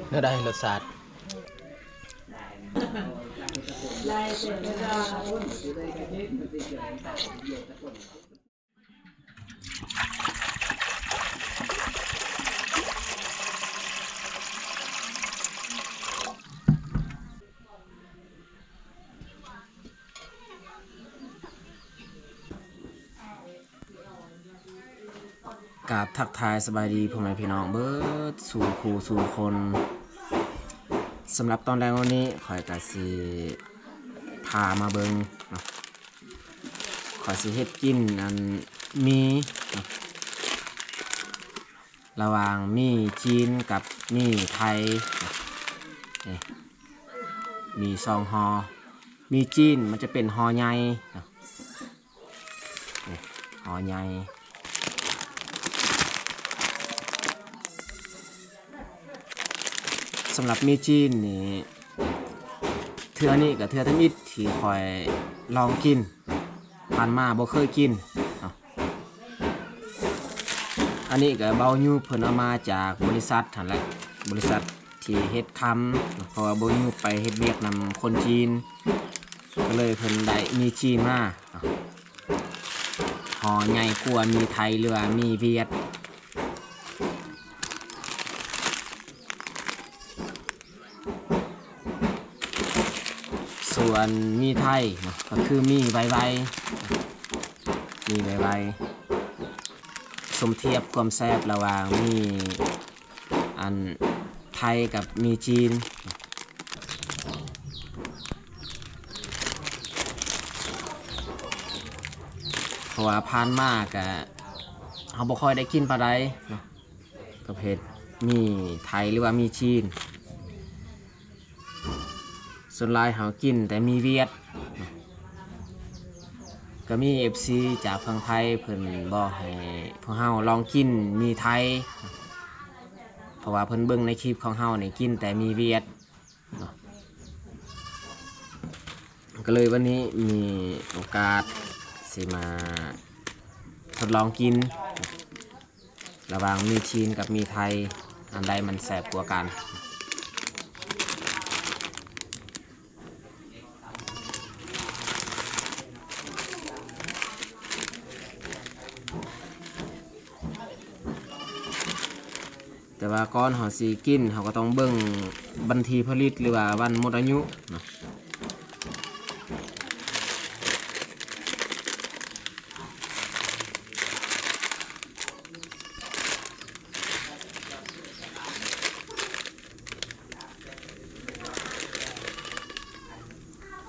ແນວໃດລົດຊາດ? ກາບທັກທາຍສະບາຍດີພໍ່ແມ່ພີ່ນ້ອງເບິດສູ່ຄູ່ສູ່ຄົນ. ສຳລັບຕອນແລງວັນນີ້ ຂ້ອຍກະຊິພາມາເບິ່ງເນາະ ຂ້ອຍຊິເຮັດກິນອັນໝີ່ເນາະ ລະຫວ່າງໝີ່ຈີນກັບໝີ່ໄທ. ນີ້ ມີສອງຫໍ່. ໝີ່ຈີນມັນຈະເປັນຫໍ່ໃຫຍ່ເນາະ ນີ້ ຫໍ່ໃຫຍ່. ສຳລັບໝີ່ຈີນນີ້ ເທື່ອນີ້ກະເທື່ອທຳອິດທີ່ຂ້ອຍລອງກິນ, ຜ່ານມາບໍ່ເຄີຍກິນເນາະ. ອັນນີ້ກະເບົາຍູບເພິ່ນເອົາມາຈາກບໍລິສັດຫັ້ນແຫຼະ, ບໍລິສັດທີ່ເຮັດຄຳ, ເພາະວ່າເບົາຍູບໄປເຮັດວຽກນຳຄົນຈີນ ກະເລີຍເພິ່ນໄດ້ໝີ່ຈີນມາເນາະ, ຫໍ່ໃຫຍ່ກວ່າໝີ່ໄທ ຫຼືວ່າໝີ່ຫວຽດ. ສ່ວນໝີ່ໄທເນາະ ກະຄືໝີ່ໄວໆ ໝີ່ໄວໆ. ສົມທຽບຄວາມແຊບລະຫວ່າງໝີ່ອັນໄທກັບໝີ່ຈີນ. ເພາະວ່າຜ່ານມາກະເຮົາບໍ່ຄ່ອຍໄດ້ກິນປານໃດເນາະ ປະເພດໝີ່ໄທ ຫຼືວ່າໝີ່ຈີນ. ສ່ວນຫຼາຍເຮົາກິນແຕ່ໝີ່ຫວຽດ. ກະມີເອັຟຊີຈາກຝັ່ງໄທເພິ່ນບອກໃຫ້ພວກເຮົາລອງກິນໝີ່ໄທ ເພາະວ່າເພິ່ນເບິ່ງໃນຄລິບຂອງເຮົານີ້ກິນແຕ່ໝີ່ຫວຽດເນາະ. ກະເລີຍວັນນີ້ມີໂອກາດຊິມາທົດລອງກິນ ລະຫວ່າງໝີ່ຈີນກັບໝີ່ໄທ ອັນໃດມັນແຊບກວ່າກັນ. ແຕ່ວ່າກ່ອນເຮົາຊິກິນ ເຮົາກະຕ້ອງເບິ່ງວັນທີຜະລິດ ຫຼືວ່າວັນໝົດອາຍຸເນາະ.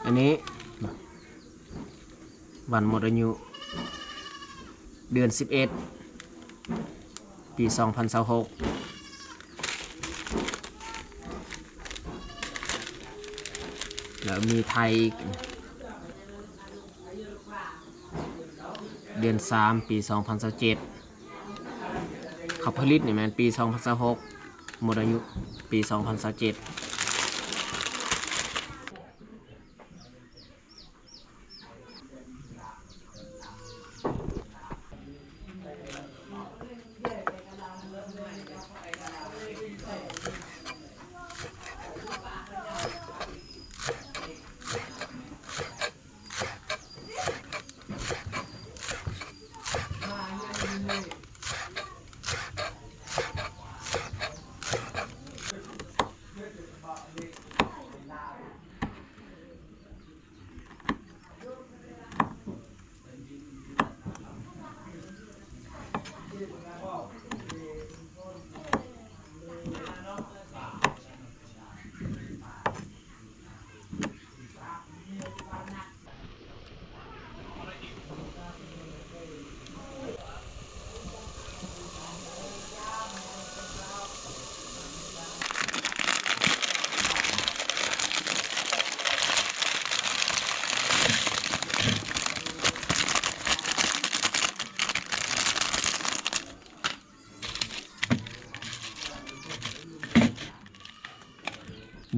ອັນນີ້ວັນໝົດອາຍຸ ເດືອນສິບເອັດ ປີສອງພັນຊາວຫົກ ແລ້ວມີໄທອີກ ເດືອນສາມ ປີສອງພັນຊາວເຈັດ. ເຂົາຜະລິດນີ້ແມ່ນປີສອງພັນຊາວຫົກ ໝົດອາຍຸປີສອງພັນຊາວເຈັດ.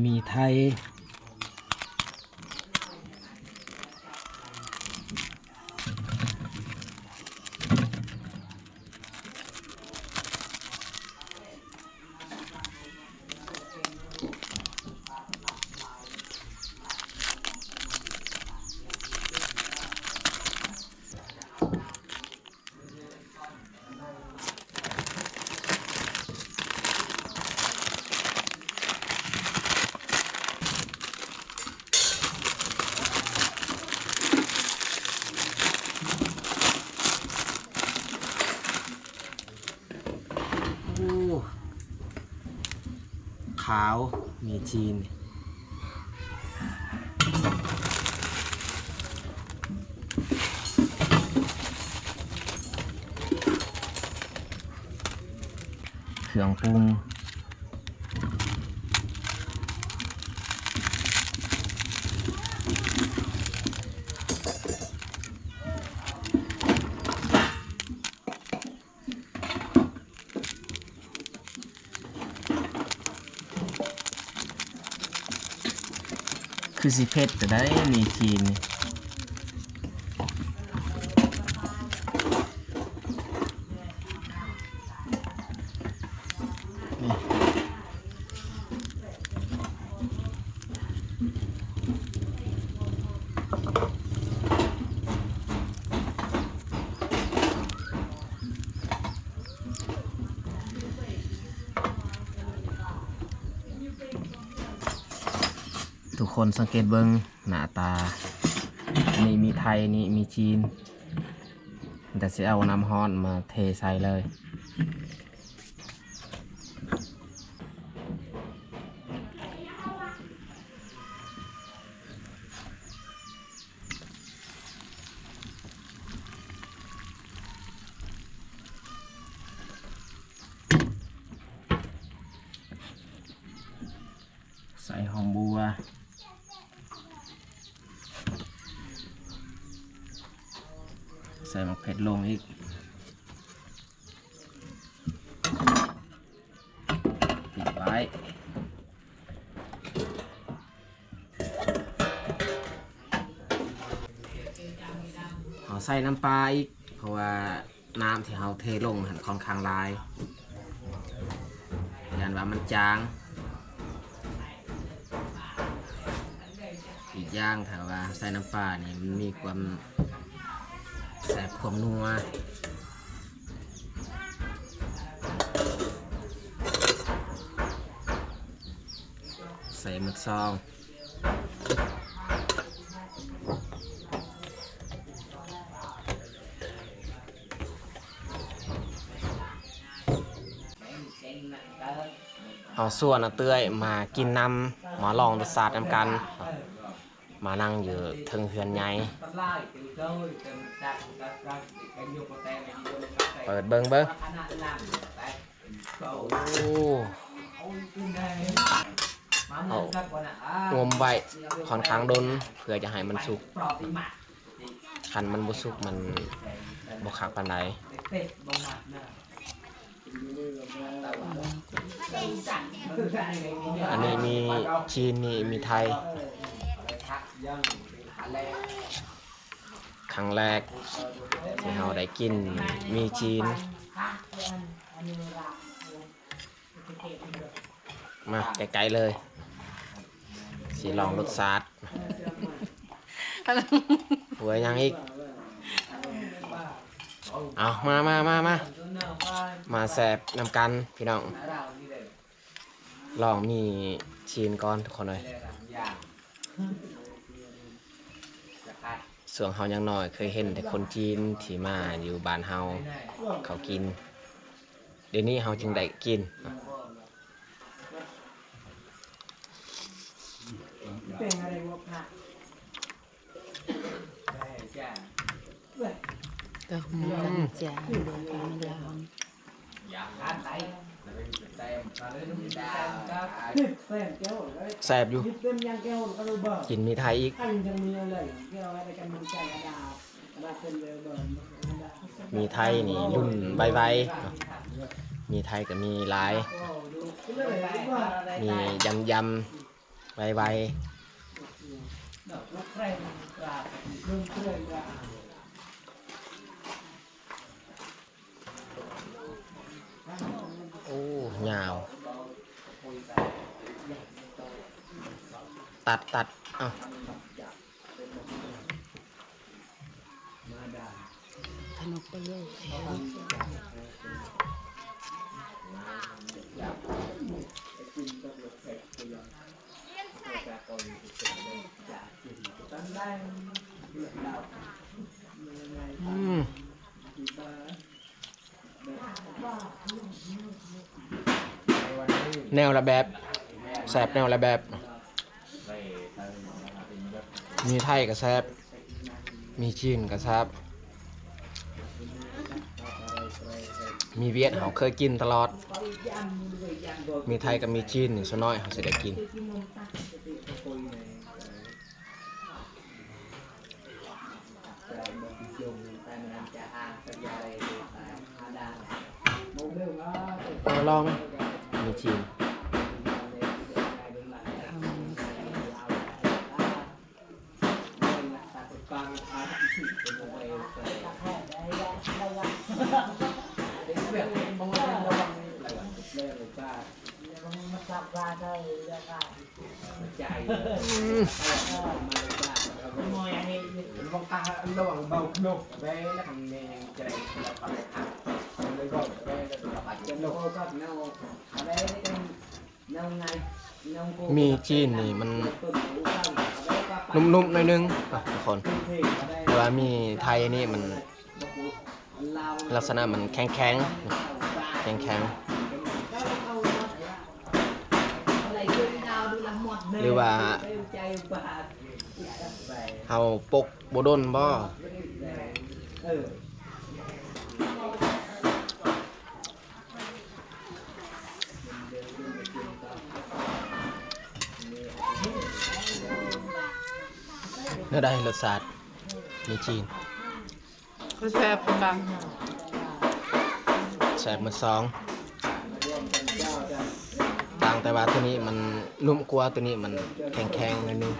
ໝີ່ໄທ. ຂາວ ມີຈີນ ເຄື່ອງປຸງ ຄືຊິເຜັດແຕ່ໃດ ມີຈີນນີ້ ນີ້. ທຸກຄົນສັງເກດເບິ່ງໜ້າຕາ ນີ້ມີໄທ ນີ້ມີຈີນ ແຕ່ຊິເອົານ້ຳຮ້ອນມາເທໃສ່ເລີຍ. ໃສ່ຫອມບົ່ວ ໃສ່ໝາກເຜັດລົງອີກ ປິດໄວ້ ເຮົາໃສ່ນ້ຳປາອີກ ເພາະວ່າ ນ້ຳທີ່ເຮົາເທລົງຫັ້ນຂ້ອນຂ້າງຫຼາຍ ຢ້ານວ່າມັນຈາງ ອີກຢ່າງຖ້າວ່າໃສ່ນ້ຳປານີ້ ມັນມີຄວາມແຊບຄວາມນົວ ໃສ່ໝົດຊອງ. ເຮົາຊວນນ້າເອື້ອຍມາກິນນຳ ມາລອງລົດຊາດນຳກັນ ມານັ່ງຢູ່ເທິງເຮືອນໃຫຍ່ ເປີດເບິ່ງເບິ່ງ. ໂອ້ ເອົາງົມໄວ້ຂ້ອນຂ້າງດົນ ເພື່ອຈະໃຫ້ມັນສຸກ ຄັນມັນບໍ່ສຸກມັນບໍ່ຄັກປານໃດ. ອັນນີ້ມີຈີນ ນີ້ມີໄທ. ຄັ້ງແລກທີ່ເຮົາໄດ້ກິນໝີ່ຈີນ. ມາໃກ້ໆເລີຍ ຊິລອງລົດຊາດ. ໂອ້ຍ ຍັງອີກ. ເອົາ ມາ ມາ ມາ ມາ ມາແຊບນຳກັນພີ່ນ້ອງ. ລອງໝີ່ຈີນກ່ອນທຸກຄົນເອີຍ. ຊ່ວງເຮົາຍັງນ້ອຍເຄີຍເຫັນແຕ່ຄົນຈີນທີ່ມາຢູ່ບ້ານເຮົາເຂົາກິນ, ດຽວນີ້ເຮົາຈຶ່ງໄດ້ກິນ. ດອກໄມ້ກຳຈາງ ດອກໄມ້ລາວ. ແຊບຢູ່ ກິນໝີ່ໄທອີກ. ໝີ່ໄທນີ້ລຸ້ນໄວໆ ໝີ່ໄທກໍມີຫຼາຍ ມີຢຳໆ ໄວໆ. ໂອ້ ຍາວ ຕັດ ຕັດ ເອົ້າ. ຂະໜົບໄປເລີຍ. ອືມ ແນວລະແບບ ແຊບແນວຫຼາຍແບບ ມີໄທກໍແຊບ ມີຈີນກໍແຊບ ມີຫວຽດເຮົາເຄີຍກິນຕະຫຼອດ ມີໄທກັບມີຈີນນີ້ສ່ວນໜ້ອຍເຮົາຊິໄດ້ກິນ. ເອົາລອງໄໝ? ມີຈີນ. ມີຈີນນີ້ມັນນຸ້ມໆ ໜ້ອຍໜຶ່ງເນາະທຸກຄົນ ແຕ່ວ່າມີໄທນີ້ມັນ ລັກສະນະມັນແຂງໆ ແຂງໆ ຫຼືວ່າເຮົາປົກບໍ່ດົນບໍ? ແນວໃດລົດຊາດ? ມີຈີນ ກໍແຊບຄືກັນ ແຊບໝົດສອງ ຕ່າງແຕ່ວ່າໂຕນີ້ມັນນຸ້ມກວ່າ ໂຕນີ້ມັນແຂງໆ ໜ້ອຍໜຶ່ງ.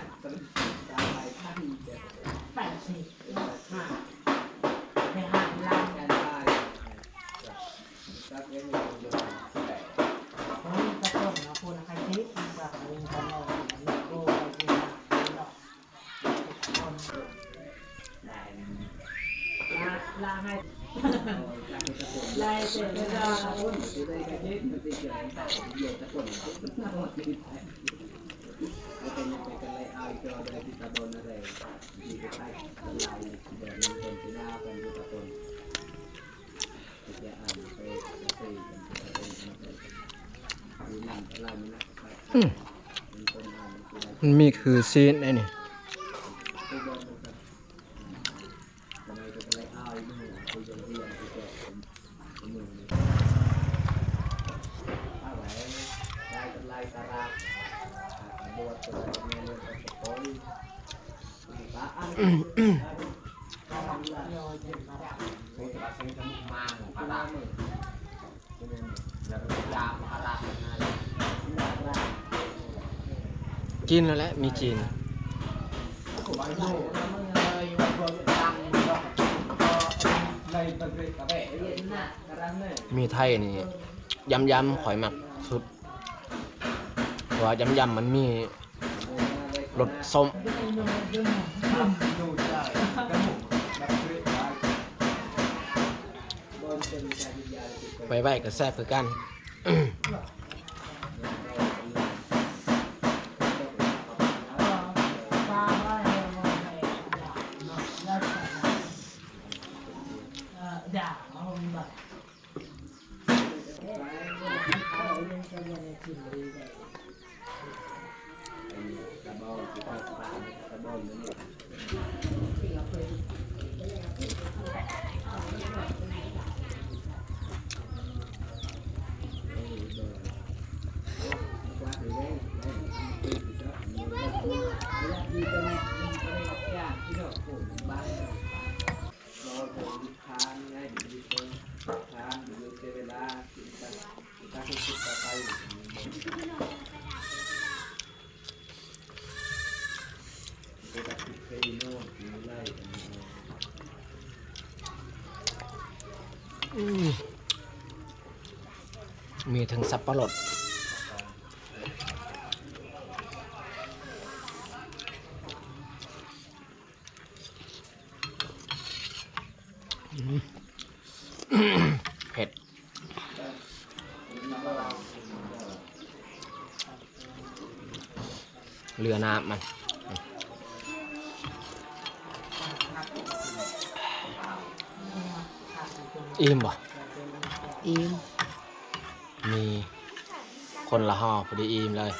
ອືມ ມັນມີຄືຊີ້ນໄອ້ນີ້. ຈີນແລ້ວແຫຼະ ມີຈີນ. ມີໄທນີ້ ຢຳໆ ຂ້ອຍມັກສຸດ ເພາະວ່າຢຳໆ ມັນມີ ລົດສົ້ມ. ໄວໆ ກໍແຊບຄືກັນ. ອືມ ມີທັງສັບປະລົດ. ອືມ ເຜັດ ເຫຼືອນ້ຳມັນ. ອີ່ມບໍ່? ອີ່ມ. ມີຄົນລະຫໍ່ພໍດີອີ່ມເລີຍ.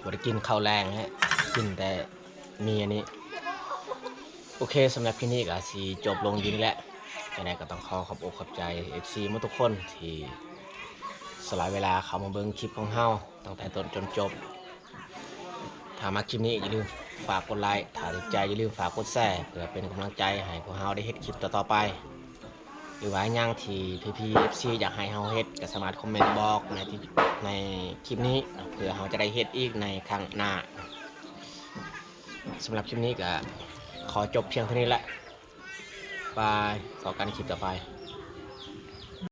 ບໍ່ໄດ້ກິນເຂົ້າແລງແຮະ ກິນແຕ່ມີອັນນີ້. ໂອເຄ ສຳລັບຄລິບນີ້ກໍຊິຈົບລົງຢູ່ນີ້ແຫຼະ. ຈັ່ງໃດກໍຕ້ອງຂໍຂອບອົກຂອບໃຈ ເອັຟຊີ ໝົດທຸກຄົນທີ່ສະຫຼະເວລາເຂົ້າມາເບິ່ງຄລິບຂອງເຮົາຕັ້ງແຕ່ຕົ້ນຈົນຈົບ. ຖ້າມັກຄລິບນີ້ຢ່າລືມຝາກກົດໄລ, ຖ້າຖືກໃຈຢ່າລືມຝາກກົດແຊ ເພື່ອເປັນກຳລັງໃຈໃຫ້ພວກເຮົາໄດ້ເຮັດຄລິບຕໍ່ໆໄປ. ຫຼືວ່າຫຍັງທີ່ພີ່ໆ ເອັຟຊີ ຢາກໃຫ້ເຮົາເຮັດ ກໍສາມາດຄອມເມັນບອກໃນທີ່ ໃນຄລິບນີ້ ເພື່ອເຮົາຈະໄດ້ເຮັດອີກໃນຄັ້ງໜ້າ. ສຳລັບຄລິບນີ້ກໍຂໍຈົບພຽງເທົ່ານີ້ແຫຼະ. ບາຍ. ພໍ້ກັນໃນຄລິບຕໍ່ໄປ.